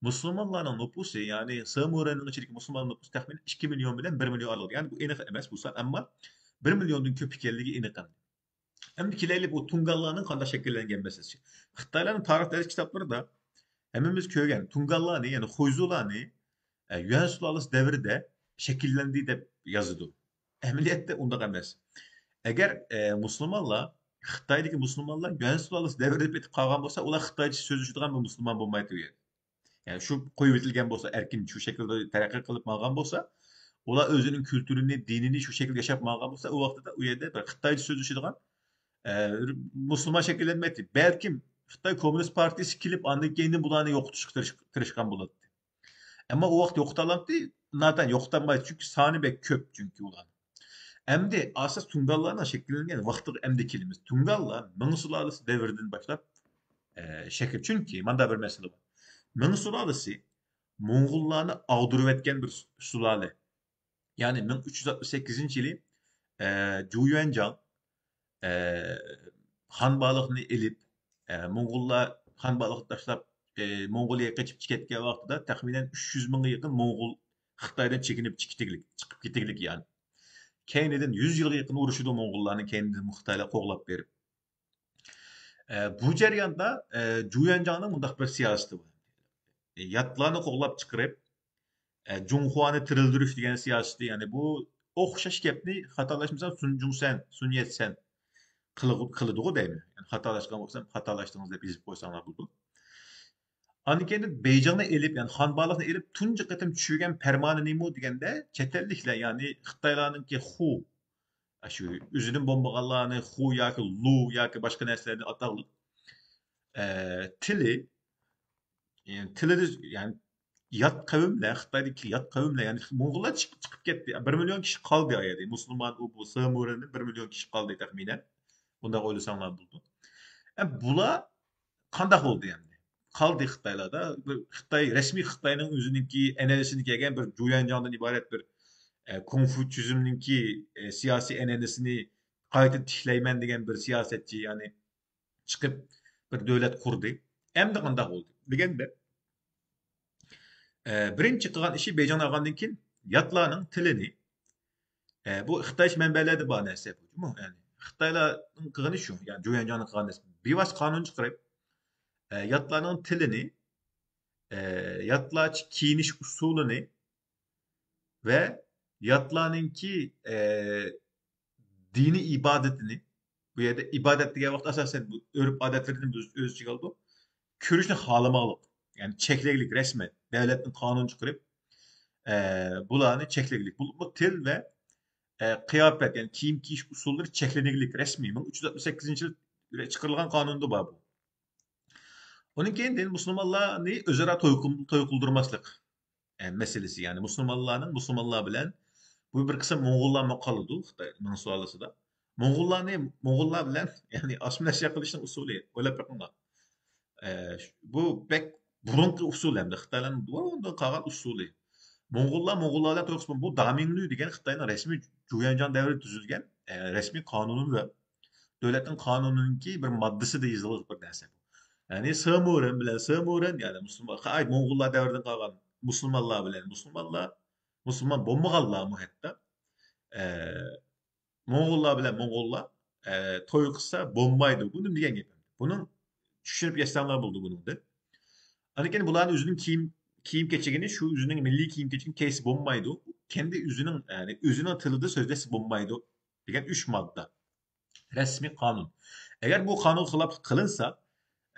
مۇسۇلمانلارنىڭ نوپۇسى، يەنى سېمۇرېننىڭ ئىچىدىكى مۇسۇلمان نوپۇسى تەخمىنەن ئىككى مىليون بىلەن بىر مىليون ئارىلىقىدا. يەنى بۇ ئېنىق ئەمەس بۇ سان، ئەمما بىر مىليوندىن كۆپ ئىكەنلىكى ئېنىق ئەمدى. ئەمدى كېلەيلى بۇ تۇڭگانلارنىڭ قانداق شەكىللەنگەن مەسىلىسى. خىتايلارنىڭ تارىخ دەرس كىتابلىرىدا ھەممىمىز كۆرگەن تۇڭگانلارنى، يەنى خۇيزۇلارنى، ئە، يۈەن سۇلالىسى دەۋرىدە شەكىللەندى دەپ يازىدۇ. ئەمەلىيەتتە ئۇنداق ئەمەس. ئەگەر، ئە، مۇسۇلمانلار خىتايدىكى مۇسۇلمانلار يۈەن سۇلالىسى دەۋرىدە پېتىپ قالغان بولسا، ئۇلار خىتايچە سۆزلىشىدىغان بىر مۇسۇلمان بولمايتتى ئۇ يەردە. يەنى شۇ قويۇۋېتىلگەن بولسا، ئەركىن شۇ شەكىلدە تەرەققىي قىلىپ ماڭغان بولسا، ئۇلار ئۆزىنىڭ كۈلتۈرىنى، دىنىنى شۇ شەكىلدە ياشاپ ماڭغان بولسا، ئۇ ۋاقتىدا ئۇ يەردە بىر خىتايچە سۆزلىشىدىغان، ئە، مۇسۇلمان شەكىللەنمەيتتى. بەلكىم خىتاي كوممۇنىست پارتىيىسى كېلىپ، ئاندىن كېيىندىن بۇلارنى يوقىتىشقا تىرىش-، تىرىشقان بولاتتى. ئەمما ئۇ ۋاقىت يوقىتالامتى؟ ناتەن يوقىتالمايدۇ، چۈنكى سانى بەك كۆپ، چۈنكى ئۇلارنىڭ. ئەمدى ئاساس تۇڭگانلارنىڭ شەكىللەنگەن ۋاقتىغا ئەمدى كېلىمىز. تۇڭگانلار مىڭ سۇلالىسى دەۋرىدىن باشلاپ، ئە، شەكىل. چۈنكى ماندا بىر مەسىلە بار. مىڭ سۇلالىسى موڭغۇللارنى ئاغدۇرۇۋەتكەن بىر سۇ-، سۇلالە. يەنى مىڭ ئۈچ يۈز ئاتمىش سەككىزىنچى يىلى، ئە، جۇ يۈەنجاڭ، ئە، خان بالىخنى ئېلىپ، ئە، موڭغۇللار خان بالىخنى تاشلاپ، ئە، موڭغۇلىيەگە قېچىپ كەتكەن ۋاقتىدا تەخمىنەن ئۈچ يۈز مىڭغا يېقىن موڭغۇل خىتايدىن چېكىنىپ چىقىپ كېتىگلىك، چىقىپ كېتىگلىك يەنى. كەينىدىن يۈز يىلغا يېقىن ئۇرۇشىدۇ موڭغۇللارنى كەينىدىن خىتايلار قوغلاپ بېرىپ. ئە، بۇ جەرياندا، ئە، جۇيۈەنجاڭنىڭ مۇنداق بىر سىياسىتى بار. ئە، ياتلارنى قوغلاپ چىقىرىپ، ئە، جۇڭخۇانى تىرىلدۈرۈش دېگەن سىياسىتى، يەنى بۇ ئوخشاش گەپنى خاتالاشمىسام سۇن جۇڭسەن، سۇن يەتسەن قىلىغۇ-، قىلىدىغۇ دەيمەن. يەنى خاتالاشقان بولسام، خاتالاشتىڭىز دەپ يېزىپ قويساڭلار بولىدۇ. ئاندىن كېيىن بېيجىڭنى ئېلىپ، يەنى خانبالىقنى ئېلىپ، تۇنجى قېتىم چۈشۈرگەن پەرمانى نېمە دېگەندە، چەت ئەللىكلەر، يەنى خىتايلارنىڭكى خۇ، شۇ ئۆزىدىن بولمىغانلارنى خۇ ياكى لۇ ياكى باشقا نەرسىلەردىن ئاتاقلىق، ئە، تىلى، يەنى تىلىدا، يەنى يات قەۋملەر، خىتايدىكى يات قەۋملەر، يەنى موڭغۇللار چىقىپ، چىقىپ كەتتى. بىر مىليون كىشى قالدى ئۇ يەردە. مۇسۇلمان، ئۇ، بۇ، سېمورىندىن بىر مىليون كىشى قالدى تەخمىنەن. بۇنداق ئويلىساڭلار بولىدۇ. ئە، بۇلار قانداق بولدى ئەمدى؟ قالدى خىتايلاردا. بىر خىتاي، رەسمىي خىتاينىڭ ئۆزىنىڭكى ئەنئەنىسىدىن كەلگەن بىر جۇيەنجاڭدىن ئىبارەت بىر، ئە، كونفۇتسىزمنىڭكى، ئە، سىياسىي ئەنئەنىسىنى قايتا تىكلەيمەن دېگەن بىر سىياسەتچى، يەنى چىقىپ بىر دۆلەت قۇردى. ئەمدى قانداق بولدى دېگەندە، ئە، بىرىنچى قىلغان ئىشى بېيجىڭنى ئالغاندىن كېيىن ياتلارنىڭ تىلىنى، ئە، بۇ خىتايچە مەنبەلەردە بار نەرسە بۇ، يەنى خىتايلارنىڭ قىلغىنى شۇ، يەنى جۇيەنجاڭنىڭ قىلغان نەرسە. بىۋاسىتە قانۇن چىقىرىپ، ئە، ياتلارنىڭ تىلىنى، ئە، ياتلارچە كىيىنىش ئۇسۇلىنى ۋە ياتلارنىڭكى، ئە، دىنىي ئىبادىتىنى، بۇ يەردە ئىبادەت دېگەن ۋاقىت ئاساسەن بۇ ئۆرپ ئادەتلىرىنى ئۆز، ئۆز ئىچىگە ئالىدۇ. كۆرۈشنى خالىماقلىق، يەنى چەكلەيلىك رەسمەن دۆلەتنىڭ قانۇنى چىقىرىپ، ئە، بۇلارنى چەكلەيلىك. بولۇپمۇ تىل ۋە، ئە، قىياپەت، يەنى كىيىم كىيىش ئۇسۇللىرى چەكلىنىگلىك رەسمىي. مىڭ ئۈچ يۈز ئاتمىش سەككىزىنچى يىل چىقىرىلغان قانۇندا بار بۇ. ئۇنىڭ كېيىن دىن مۇسۇلمانلارنى ئۆزئارا توي قىل-، توي قىلدۇرماسلىق، ئە، مەسىلىسى. يەنى مۇسۇلمانلارنىڭ مۇسۇلمانلار بىلەن، بۇ بىر قىسىم موڭغۇللارمۇ قالىدۇ خىتاينىڭ سۇلالىسىدا. موڭغۇللارنى موڭغۇللار بىلەن، يەنى ئاسسىمىلياتسىيە قىلىشنىڭ ئۇسۇلى. ئويلاپ بېقىڭلار. ئە، بۇ بەك بۇرۇنقى ئۇسۇل ھەمدە خىتايلارنىڭ بۇرۇندىن قالغان ئۇسۇلى. موڭغۇللار موڭغۇللار بىلەن توي قىلسا، بۇ دامىڭلۈ دېگەن خىتاينىڭ رەسمىي جۇيەنجاڭ دەۋرىدە تۈزۈلگەن، ئە، رەسمىي قانۇنى ۋە دۆلەتنىڭ قانۇنىنىڭكى بىر ماددىسىدا يېزىلغان بىر نەرسە بۇ. يەنى سېمورىن بىلەن سېمورىن، يەنى مۇسۇلمان، ئاي، موڭغۇللار دەۋرىدىن قالغان مۇسۇلمانلار بىلەن مۇسۇلمانلار، مۇسۇلمان بولمىغانلارمۇ ھەتتا، ئە، موڭغۇللار بىلەن موڭغۇللار، ئە، توي قىلسا بولمايدۇ. بۇ نېمە دېگەن گەپ؟ بۇنىڭ چۈشىنىپ يەتسەڭلار بولدى بۇنىڭدىن. ئاندىن كېيىن بۇلارنىڭ ئۆزىنىڭ كىيىم، كىيىم كېچىكىنى، شۇ ئۆزىنىڭ مىللىي كىيىم كېچىكىنى كىيسە بولمايدۇ. كەندى ئۆزىنىڭ، يەنى ئۆزىنىڭ تىلىدا سۆزلەشسە بولمايدۇ دېگەن ئۈچ ماددا. رەسمىي قانۇن. ئەگەر بۇ قانۇن خىلاپلىق قىلىنسا،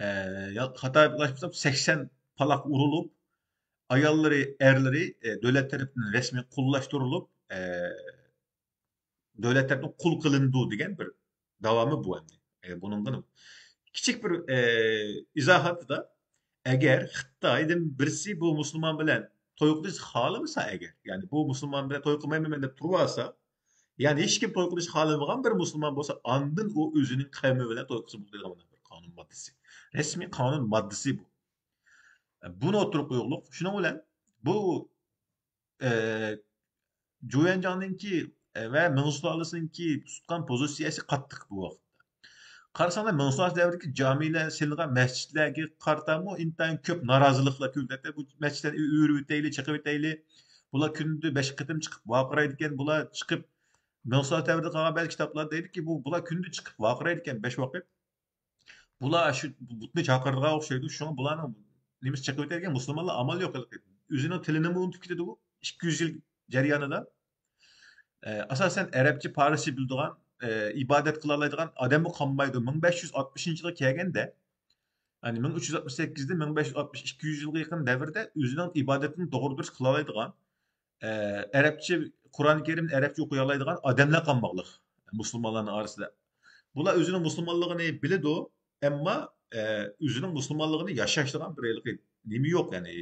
ئە، يا-، خاتا ئېيتمىسام، سەكسەن پالاق ئۇرۇلۇپ، ئاياللىرى، ئەرلىرى، ئە، دۆلەت تەرىپىدىن رەسمىي قۇللاشتۇرۇلۇپ، ئە، دۆلەت تەرىپىدىن قۇل قىلىنىدۇ دېگەن بىر داۋامى بۇ ئەمدى. ئە، بۇنىڭدىن كىچىك بىر، ئە، ئىزاھاتىدا، ئەگەر خىتايدىن بىرسى بۇ مۇسۇلمان بىلەن توي قىلىش خالىمىسا ئەگەر، يەنى بۇ مۇسۇلمان بىلەن توي قىلمايمەن دەپ تۇرۇۋالسا، يەنى ھېچكىم توي قىلىش خالىمىغان بىر مۇسۇلمان بولسا، ئاندىن ئۇ ئۆزىنىڭ قەۋمى بىلەن توي قىلسا بولىدۇ دەيدىغان بىر قانۇن ماددىسى. رەسمىي قانۇن ماددىسى بۇ. بۇنى ئوتتۇرىغا قويۇقلۇق. شۇنىڭ بىلەن بۇ، ئە، جۇيەنجاڭنىڭكى، ئە، ۋە مىڭ سۇلالىسىنىڭكى تۇتقان پوزىتسىيەسى قاتتىق بۇ ۋاقىتتا. قارىساڭلار، مىڭ سۇلالىسى دەۋرىدىكى جامىلەر سېلىنغان مەسچىتلەرگە قارىتامۇ ئىنتايىن كۆپ نارازىلىقلار كۆرۈلدى. بۇ مەسچىتلەرنى ئۆرۈۋېتەيلى، چېقىۋېتەيلى. بۇلار كۈندە بەش قېتىم چىقىپ ۋارقىرايدىكەن. بۇلار چىقىپ، مىڭ سۇلالىسى دەۋرىدە قالغان بەزى كىتابلار دەيدۇكى، بۇ، بۇلار كۈندە چىقىپ ۋارقىرايدىكەن بەش ۋاقىت. بۇلار شۇ بۇتنى چاقىرىدىغان ئوخشايدۇ. شۇڭا بۇلارنىڭ نېمىسى چېقىۋېتەلىكەن، مۇسۇلمانلار ئامال يوق. ئۆزىنىڭ تىلىنىمۇ ئۇنتۇپ كېتىدۇ بۇ ئىككى يۈز يىل جەريانىدا. ئە، ئاساسەن ئەرەبچە، پارسچە بىلىدىغان، ئە، ئىبادەت قىلالايدىغان ئادەممۇ قالمايدۇ. مىڭ بەش يۈز ئاتمىشىنچى يىلغا كەلگەندە، يەنى مىڭ ئۈچ يۈز ئاتمىش سەككىزدىن مىڭ بەش يۈز ئاتمىش، ئىككى يۈز يىلغا يېقىن دەۋردە ئۆزىنىڭ ئىبادىتىنى توغرا دۇرۇس قىلالايدىغان، ئە، ئەرەبچە، قۇرئان كەرىمنى ئەرەبچە ئوقۇيالايدىغان ئادەملەر قالماقلىق مۇسۇلمانلارنىڭ ئارىسىدا. بۇلار ئۆزىنىڭ مۇسۇلمانلىقىنى بىلىدۇ، ئەمما، ئە، ئۆزىنىڭ مۇسۇلمانلىقىنى ياشاشتۇرغان بىر ھېلىقى نېمە يوق، يەنى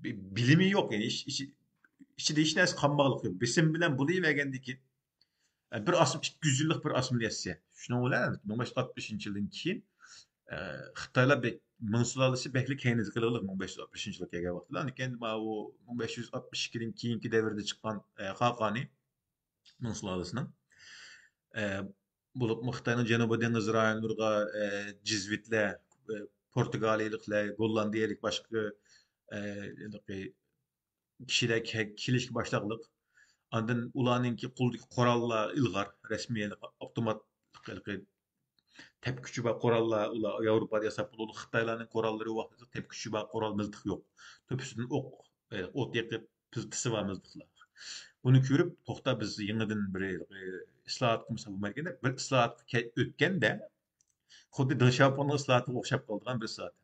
بى-، بىلىمى يوق، يەنى ئىچ-، ئىچ-، ئىچىدە ھېچ نەرسە قالماقلىق يوق. بېسىم بىلەن بولۇۋەرگەندىكىن، ئە، بىر ئاسىم-، ئىككى يۈز يىللىق بىر ئاسسىمىلياتسىيە. شۇنىڭ بىلەن مىڭ بەش يۈز ئاتمىشىنچى يىلدىن كېيىن، ئە، خىتايلار بەك، مىڭ سۇلالىسى بەكلا كەينىدە قېلىۋالدى مىڭ بەش يۈز ئاتمىشىنچى يىلغا كەلگەن ۋاقتىدا. لېكىن ماۋۇ مىڭ بەش يۈز ئاتمىش ئىككىدىن كېيىنكى دەۋردە چىققان، ئە، خاقانى مىڭ سۇلالىسىنىڭ، ئە، بولۇپمۇ خىتاينىڭ جەنۇبىي دېڭىز رايونلىرىغا، ئە، جېزۋىتلەر، ئە، پورتۇگالىيىلىكلەر، گوللاندىيەلىك باشقا، ئە، ھېلىقى كىشىلەر كە-، كېلىشكە باشلاقلىق. ئاندىن ئۇلارنىڭكى قولىدىكى قوراللار ئىلغار، رەسمىي، ھېلىقى ئاپتومات، ھېلىقى تەپكۈچى بار قوراللار، ئۇلار ياۋروپادا ياساپ بولىدۇ. خىتايلارنىڭ قوراللىرى ۋاقتىدا تەپكۈچى بار قورال مىلتىق يوق. تۆپىسىدىن ئوق، ئوت يېقىپ، پىلتىسى بار مىلتىقلار. بۇنى كۆرۈپ، توختا، بىز يېڭىدىن بىر ئىسلاھات قىلمىساق بولمايدىكەن دەپ، بىر ئىسلاھات ئۆتكەندە، خۇددى دېڭ شياۋپىڭنىڭ ئىسلاھاتىغا ئوخشاپ قالىدىغان بىر ئىسلاھات.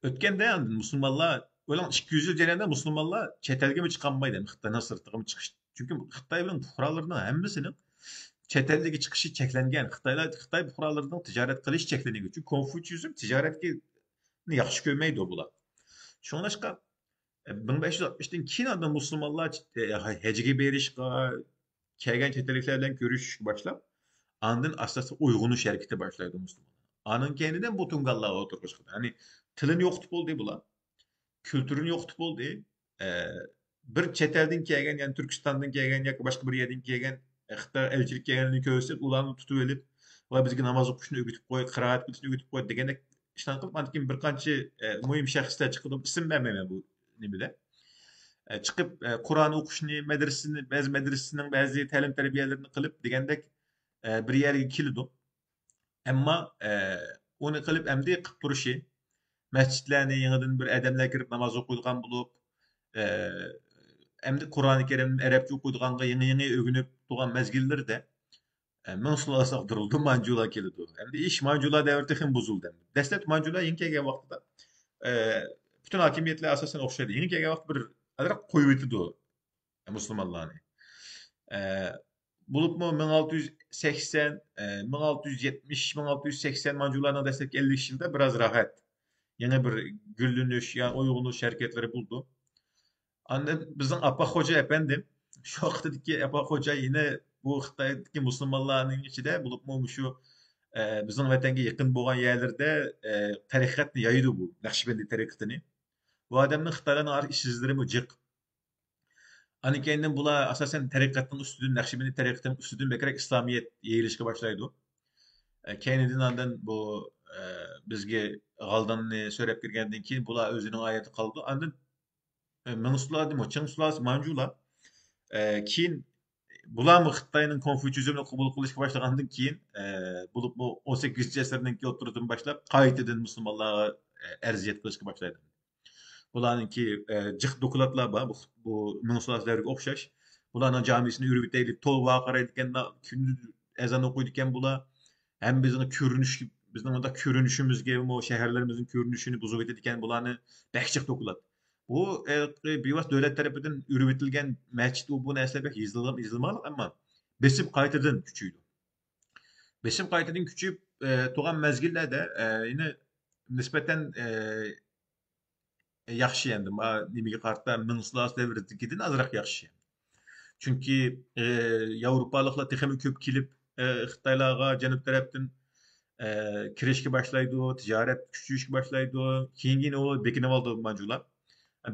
ئۆتكەندە ئاندىن مۇسۇلمانلار، ئۆلەڭ ئىككى يۈز يىل جەريانىدا مۇسۇلمانلار چەت ئەلگىمۇ چىقالمايدۇ، خىتاينىڭ سىرتىغىمۇ چىقىش. چۈنكى خىتاي بىلەن پۇقرالىرىنىڭ ھەممىسىنىڭ چەت ئەلگە چىقىشى چەكلەنگەن. خىتايلار، خىتاي پۇقرالىرىنىڭ تىجارەت قىلىشى چەكلەنگەن. چۈنكى كونفۇچيۇزم تىجارەتنى ياخشى كۆرمەيدۇ بۇلار. شۇڭلاشقا، ئە، مىڭ بەش يۈز ئاتمىشتىن كېيىن ئاندىن مۇسۇلمانلار، ئە، ھەجگە بېرىشقا، كەلگەن چەت ئەللىكلەر بىلەن كۆرۈشۈشكە باشلاپ، ئاندىن ئاستا-ئاستا ئويغىنىش ھەرىكىتى باشلايدۇ مۇسۇلمانلار. ئانىڭ كەينىدىن بۇ تۇڭگانلار ئوتتۇرىغا چىقىدۇ. يەنى تىلىنى يوقىتىپ بولدى بۇلار. كۈلتۈرىنى يوقىتىپ بولدى. ئە، بىر چەت ئەلدىن كەلگەن، يەنى تۈركىستاندىن كەلگەن ياكى باشقا بىر يەردىن كەلگەن، ئە، خىتاي ئەلچىلىك كەلگەنلىرىنى كۆرسەك، ئۇلارنى تۇتۇۋېلىپ، «ۋاي، بىزگە ناماز ئوقۇشنى ئۆگىتىپ قوي، قىرائەت قىلىشنى ئۆگىتىپ قوي» دېگەندەك ئىشلارنى قىلىپ، ئاندىن كېيىن بىر قانچە، ئە، مۇھىم شەخسلەر چىقىدۇ، ئىسىم بەرمەيمەن بۇ نېمىدە. ئە، چىقىپ، ئە، قۇرئان ئوقۇشنى، مەدرىسىنى، بەزى مەدرىسىنىڭ بەزى تەلىم تەربىيەلىرىنى قىلىپ دېگەندەك، ئە، بىر يەرگە كېلىدۇ. ئەمما، ئە، ئۇنى قىلىپ ئەمدى قىلىپ تۇرۇشى، مەسچىتلەرنى يېڭىدىن بىر ئادەملەر كىرىپ ناماز ئوقۇيدىغان بولۇپ، ئە، ئەمدى قۇرئانى كەرىمنى ئەرەبچە ئوقۇيدىغانغا يېڭى-يېڭى ئۆگىنىپ تۇرغان مەزگىللىرىدە، ئە، مىڭ سۇلالىسى ئاغدۇرۇلىدۇ، مانجۇلار كېلىدۇ. ئەمدى ئىش مانجۇلار دەۋرى تېخىمۇ بۇزۇلدى. دەسلەپتە مانجۇلار يېڭى كەلگەن ۋاقتىدا، ئە، پۈتۈن ھاكىمىيەتلەر ئاساسەن ئوخشايدۇ. يېڭى كەلگەن ۋاقىت بىر ئازراق قويۇۋېتىدۇ مۇسۇلمانلارنى. ئە، بولۇپمۇ مىڭ ئالتە يۈز سەكسەن، ئە، مىڭ ئالتە يۈز يەتمىش، مىڭ ئالتە يۈز سەكسەن مانجۇلارنىڭ دەسلەپكى ئەللىك يىلدا بىراز راھەت. يېڭى بىر گۈللىنىش، يا ئويغىنىش ھەرىكەتلىرى بولدى. ئاندىن بىزنىڭ ئاپا خوجا ئەپەندىم، شۇ ۋاقىتتىكى ئاپا خوجا يەنە بۇ خىتايدىكى مۇسۇلمانلارنىڭ ئىچىدە، بولۇپمۇ مۇشۇ، ئە، بىزنىڭ ۋەتەنگە يېقىن بولغان يەرلەردە، ئە، تەرىقەتنى يايىدۇ بۇ، نەقشىبەندىي تەرىقىتىنى. بۇ ئادەمنىڭ خىتايلارنىڭ ئارا ئىش ئىزلىرىمۇ جىق. ئاندىن كېيىندىن بۇلار ئاساسەن تەرىقەتنىڭ ئۈستىدىن، نەقشىبەندىي تەرىقىتىنىڭ ئۈستىدىن بەكرەك ئىسلامىيەت يېيىلىشكە باشلايدۇ. ئە، كەينىدىن ئاندىن بۇ، ئە، بىزگە غالداننى سۆرەپ كىرگەندىن كېيىن بۇلار ئۆزىنىڭ ئايىدا قالىدۇ. ئاندىن، ئە، مىڭ سۇلالىسى، چىڭ سۇلالىسى، مانجۇلار، ئە، كېيىن بۇلارمۇ خىتاينىڭ كونفۇچيۇزمىنى قوبۇل قىلىشقا باشلىغاندىن كېيىن، ئە، بولۇپمۇ ئون سەككىزىنچى ئەسىرنىڭكى ئوتتۇرىدىن باشلاپ قايتىدىن مۇسۇلمانلارغا، ئە، ئەرزىيەت قىلىشقا باشلايدۇ. بۇلارنىڭكى، ئە، جىق دوكلاتلار بار، بۇ، بۇ مىڭ سۇلالىسى دەۋرىگە ئوخشاش. بۇلارنىڭ جامىسىنى ئۆرۈۋېتەيلى، توۋا قارايدىكەن، كۈندۈز ئەزان ئوقۇيدىكەن بۇلار. ھەم بىزنىڭ كۆرۈنۈش، بىزنىڭ مۇنداق كۆرۈنۈشىمىزگە، شەھەرلىرىمىزنىڭ كۆرۈنۈشىنى بۇزۇۋېتىدىكەن، بۇلارنى بەك جىق دوكلات. بۇ، ئە، بىۋاسىتە دۆلەت تەرىپىدىن ئۆرۈۋېتىلگەن مەسچىت، ئۇ بۇ نەرسىلەر بەك يېزىلغان، يېزىلمىغانلىق، ئەمما بېسىم قايتىدىن كۈچىيىدۇ. بېسىم قايتىدىن كۈچىيىپ، ئە، تۇرغان مەزگىللەردە، ئە، يەنە نىسبەتەن، ئە، ياخشى ئەمدى. ما-، نېمىگە قارىتا، مىڭ سۇلالىسى دەۋرىدىكىدىن ئازراق ياخشى. چۈنكى، ئە، ياۋروپالىقلار تېخىمۇ كۆپ كېلىپ، ئە، خىتايلارغا جەنۇب تەرەپتىن، ئە، كىرىشكە باشلايدۇ، تىجارەت كۈچىيىشكە باشلايدۇ. كېيىن، كېيىن ئۇ بېكىنىۋالىدۇ مانجۇلار.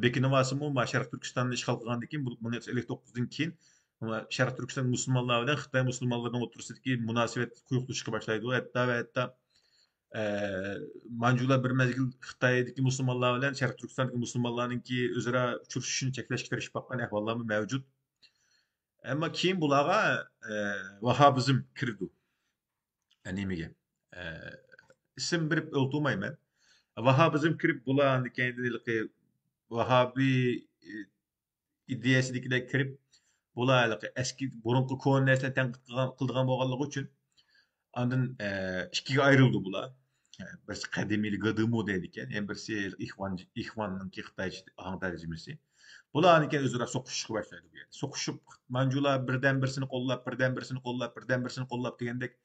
بېكىنىۋالسىمۇ، ما شەرقىي تۈركىستاننى ئىشغال قىلغاندىن كېيىن، بۇ مىڭ تۆت يۈز ئەللىك توققۇزدىن كېيىن، شەرقىي تۈركىستان مۇسۇلمانلار بىلەن خىتاي مۇسۇلمانلىرىنىڭ ئوتتۇرىسىدىكى مۇناسىۋەت قويۇقلىشىشقا باشلايدۇ. ھەتتا ۋە ھەتتا، ئە، مانجۇلار بىر مەزگىل خىتايدىكى مۇسۇلمانلار بىلەن شەرقىي تۈركىستاندىكى مۇسۇلمانلارنىڭكى ئۆزئارا ئۇچرىشىشىنى چەكلەشكە تىرىشىپ باققان ئەھۋاللارمۇ مەۋجۇت. ئەمما كېيىن بۇلارغا، ئە، ۋاھابىزم كىرىدۇ. ئە، نېمىگە؟ ئە، ئىسىم بېرىپ ئولتۇرمايمەن. ۋاھابىزم كىرىپ، بۇلار ئاندىن كېيىن ھېلىقى ۋاھابىي، ئە، ئىدىيەسىدىكىلەر كىرىپ، بۇلار ھېلىقى ئەسكى، بۇرۇنقى كونا نەرسىلەرنى تەنقىد قىلغان، قىلىدىغان بولغانلىقى ئۈچۈن، ئاندىن، ئە، ئىككىگە ئايرىلدى بۇلار. ئە، بىرسى قەدىمىي گېدېمو دەيدىكەن، يەنە بىرسى ئىخۋان، ئىخۋاننىڭكى خىتايچە ئاڭ تەرجىمىسى. بۇلار ئاندىن كېيىن ئۆزئارا سوقۇشۇشقا باشلايدۇ بۇ يەردە. سوقۇشۇپ، مانجۇلار بىردەم بىرسىنى قوللاپ، بىردەم بىرسىنى قوللاپ، بىردەم بىرسىنى قوللاپ دېگەندەك،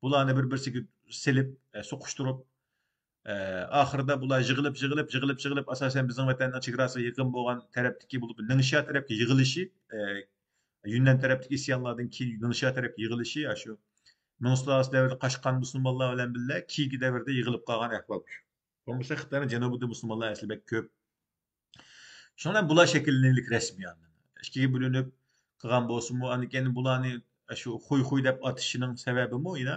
بۇلارنى بىر-بىرسىگە سېلىپ، ئە، سوقۇشتۇرۇپ، ئە، ئاخىرىدا بۇلار يىغىلىپ، يىغىلىپ، يىغىلىپ، يىغىلىپ، ئاساسەن بىزنىڭ ۋەتەننىڭ چېگراسىغا يېقىن بولغان تەرەپتىكى بولۇپ، نىڭشيا تەرەپكە يىغىلىشى، ئە، يۈننەن تەرەپتىكى ئىسيانلاردىن كېيىن نىڭشيا تەرەپكە يىغىلىشى، ئاشۇ مىڭ سۇلالىسى دەۋرىدە قاچقان مۇسۇلمانلار بىلەن بىللە كېيىنكى دەۋردە يىغىلىپ قالغان ئەھۋال. بولمىسا خىتاينىڭ جەنۇبىدا مۇسۇلمانلار ئەسلى بەك كۆپ. شۇنىڭ بىلەن بۇلار شەكىللىنىلىك رەسمىي ئاندىن. ئىككىگە بۆلۈنۈپ قىلغان بولسىمۇ، ئاندىن كېيىن بۇلارنى شۇ خۇي خۇي دەپ ئاتىشىنىڭ سەۋەبىمۇ يەنە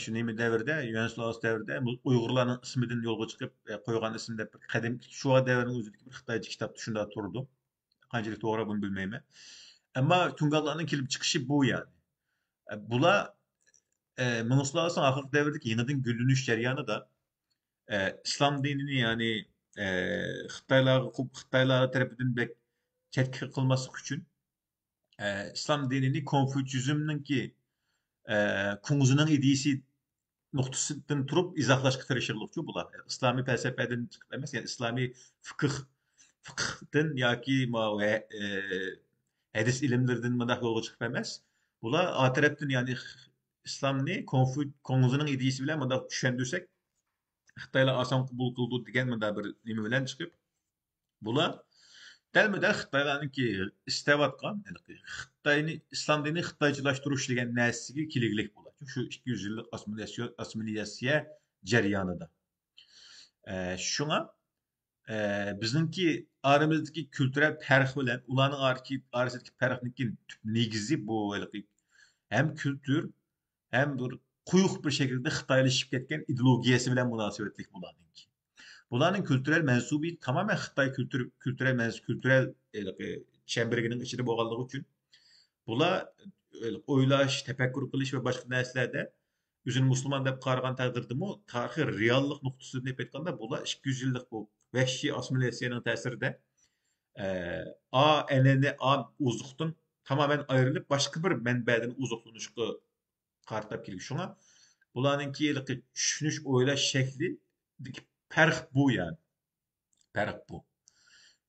شۇ نېمە دەۋرىدە، يۈەن سۇلالىسى دەۋرىدە بۇ ئۇيغۇرلارنىڭ ئىسمىدىن يولغا چىقىپ، ئە، قويغان ئىسىم دەپ بىر قەدىم شۇ دەۋرنىڭ ئۆزىدىكى بىر خىتايچە كىتابتا شۇنداق تۇرىدۇ. قانچىلىك توغرا بۇنى بىلمەيمەن. ئەمما تۇڭگانلارنىڭ كېلىپ چىقىشى بۇ يەنى. ئە، بۇلار ئە، مىڭ يۈز يىللارنىڭ ئاخىرقى دەۋردىكى يېڭىدىن گۈللىنىش جەريانىدا، ئە، ئىسلام دىنىنى، يەنى، ئە، خىتايلارغا، خىتايلار تەرىپىدىن بەك چەتكە قىلماسلىق ئۈچۈن، ئە، ئىسلام دىنىنى كونفۇتسىزمنىڭكى، ئە، كۇڭزىنىڭ ئىدىيىسى نۇقتىسىدىن تۇرۇپ ئىزاھلاشقا تىرىشىرلىقچۇ بۇلار. ئىسلامىي پەلسەپىدىن چىقىپ ئەمەس، يەنى ئىسلامىي فىقىھ، فىقىھتىن ياكى ما-، ۋە، ئە، ھەدىس ئىلىملىرىدىن مۇنداق يولغا چىقىپ ئەمەس. بۇلار ئا تەرەپتىن، يەنى ئىسلامنى كونفۇ-، كۇڭزىنىڭ ئىدىيىسى بىلەن مۇنداق چۈشەندۈرسەك، خىتايلار ئاسان قوبۇل قىلىدۇ دېگەن مۇنداق بىر نېمە بىلەن چىقىپ، بۇلار دەلمۇدەل خىتايلارنىڭكى ئىستەۋاتقان، ھېلىقى خىتاينى، ئىسلام دىنىنى خىتايچىلاشتۇرۇش دېگەن نەرسىگە كېلىگلىك بولىدۇ. شۇ ئىككى يۈز يىللىق ئاسسىمىلياتسىيە، ئاسسىمىلياتسىيە جەريانىدا. ئە، شۇڭا، ئە، بىزنىڭكى ئارىمىزدىكى كۈلتۈرەل پەرق بىلەن ئۇلارنىڭ ئارىكى-، ئارىسىدىكى پەرقنىڭكى تۈپ نېگىزى بۇ ھېلىقى ھەم كۈلتۈر، ھەم بىر قويۇق بىر شەكىلدە خىتايلىشىپ كەتكەن ئىدېئولوگىيەسى بىلەن مۇناسىۋەتلىك بۇلارنىڭكى. بۇلارنىڭ كۈلتۈرەل مەنسۇبىيىتى تامامەن خىتاي كۈلتۈر، كۈلتۈرەل مەنس-، كۈلتۈرەل، ھېلىقى، چەمبىرىكىنىڭ ئىچىدە بولغانلىقى ئۈچۈن، بۇلار، ھېلىقى، ئويلاش، تەپەككۇر قىلىش ۋە باشقا نەرسىلەردە ئۆزىنى مۇسۇلمان دەپ قارىغان تەقدىردىمۇ، تارىخىي رېئاللىق نۇقتىسىدىن ئېلىپ ئېيتقاندا، بۇلار ئىككى يۈز يىللىق بۇ ۋەھشىي ئاسسىمىلياتسىيەنىڭ تەسىرىدە، ئە، ئا ئەنئەنە، ئا ئوزۇقتىن تامامەن ئايرىلىپ، باشقا بىر مەنبەدىن ئوزۇقلىنىشقا قارىتىپ كېلىش. شۇڭا بۇلارنىڭكى ھېلىقى چۈشىنىش، ئويلاش شەكلىدىكى پەرق بۇ، يەنى. پەرق بۇ.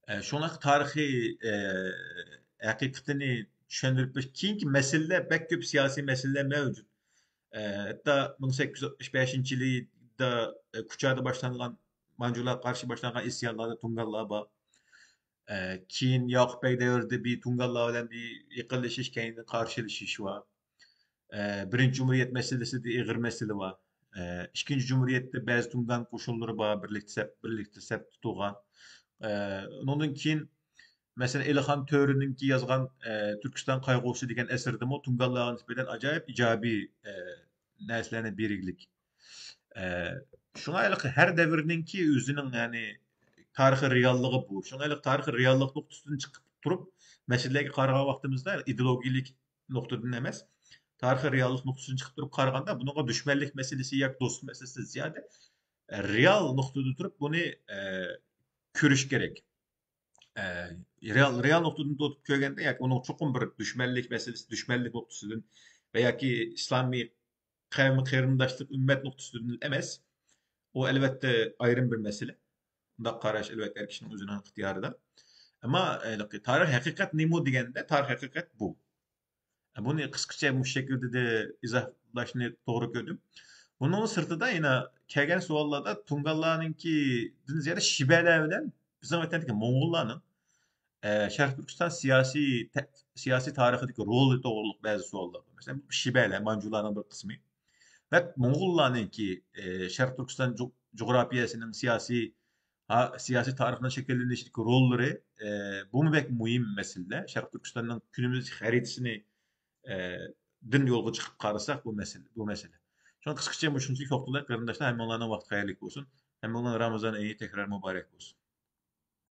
ئە، شۇڭلاشقا تارىخىي، ئە، ھەقىقىتىنى چۈشەندۈرۈپ بېرىش. كېيىنكى مەسىلىلەر، بەك كۆپ سىياسىي مەسىلىلەر مەۋجۇت. ئە، ھەتتا مىڭ سەككىز يۈز ئاتمىش بەشىنچى يىلىدا، ئە، كۇچادا باشلانغان، مانجۇلارغا قارشى باشلانغان ئىسيانلاردا تۇڭگانلار بار. ئە، كېيىن ياقۇپ بەگ دەۋرىدە بىر تۇڭگانلار بىلەن بىر يېقىنلىشىش، كەينىدىن قارشىلىشىش بار. ئە، بىرىنچى جۇمھۇرىيەت مەسىلىسىدە ئېغىر مەسىلە بار. ئە، ئىككىنچى جۇمھۇرىيەتتە بەزى تۇڭگان قوشۇنلىرى بار، بىرلىكتە سەپ، بىرلىكتە سەپتە تۇرغان. ئە، ئۇنىڭدىن كېيىن، مەسىلەن، ئېلىخان تۆرىنىڭكى يازغان، ئە، تۈركىستان قايغۇسى دېگەن ئەسىرىدىمۇ تۇڭگانلارغا نىسبەتەن ئاجايىپ ئىجابىي، ئە، نەرسىلەرنى بېرىگلىك. ئە، شۇڭا ھېلىقى ھەر دەۋرنىڭكى ئۆزىنىڭ، يەنى، تارىخىي رېئاللىقى بۇ. شۇڭا ھېلىقى تارىخىي رېئاللىق نۇقتىسىدىن چىقىپ تۇرۇپ، مەسىلىلەرگە قارىغان ۋاقتىمىزدا ئىدېئولوگىيەلىك نۇقتىدىن ئەمەس، تارىخىي رېئاللىق نۇقتىسىدىن چىقىپ تۇرۇپ قارىغاندا، بۇنىڭغا دۈشمەنلىك مەسىلىسى ياكى دوستلۇق مەسىلىسى زىيادە، ئە، رېئال نۇقتىدا تۇرۇپ بۇنى، ئە، كۆرۈش كېرەك. ئە، رېئال، رېئال نۇقتىدىن تۇتۇپ كۆرگەندە، ياكى ئۇنىڭ چوقۇم بىر دۈشمەنلىك مەسىلىسى، دۈشمەنلىك نۇقتىسىدىن ۋە ياكى ئىسلامىي قەۋم، قېرىنداشلىق، ئۈممەت نۇقتىسىدىن ئەمەس. ئۇ، ئەلۋەتتە، ئايرىم بىر مەسىلە. ئۇنداق قاراش، ئەلۋەتتە، ھەر كىشىنىڭ ئۆزىنىڭ ئىختىيارىدا. ئەمما، ھېلىقى تارىخ ھەقىقەت نېمە دېگەندە، تارىخ ھەقىقەت بۇ. بۇنى قىسقىچە مۇشۇ شەكىلدە ئىزاھلاشنى توغرا كۆردۈم. بۇنىڭ سىرتىدا يەنە كەلگەن سوئاللاردا تۇڭگانلارنىڭكىدىن زىيادە شىبەلەر بىلەن بىزنىڭ ۋەتەندىكى موڭغۇللارنىڭ، ئە، شەرقىي تۈركىستان سىياسىي تە-، سىياسىي تارىخىدىكى رولى توغرۇلۇق بەزى سوئاللار بار. مەسىلەن، شىبەلەر، مانجۇلارنىڭ بىر قىسمى. ۋە موڭغۇللارنىڭكى، ئە، شەرقىي تۈركىستان جۇ-، جۇغراپىيەسىنىڭ سىياسىي، ھا-، سىياسىي تارىخنىڭ شەكىللىنىشىدىكى روللىرى، ئە، بۇمۇ بەك مۇھىم مەسىلىلەر. شەرقىي تۈركىستاننىڭ كۈنىمىزدىكى خەرىتىسىنى، ئە، دىن يولغا چىقىپ قارىساق، بۇ مەسىلە، بۇ مەسىلە. شۇڭا قىسقىچە مۇشۇنچىلىك توختىلىپ، قېرىنداشلار، ھەممىڭلارنىڭ ۋاقتى خەيرلىك بولسۇن. ھەممىڭلارنىڭ رامىزان ئېيى تەكرار مۇبارەك بولسۇن.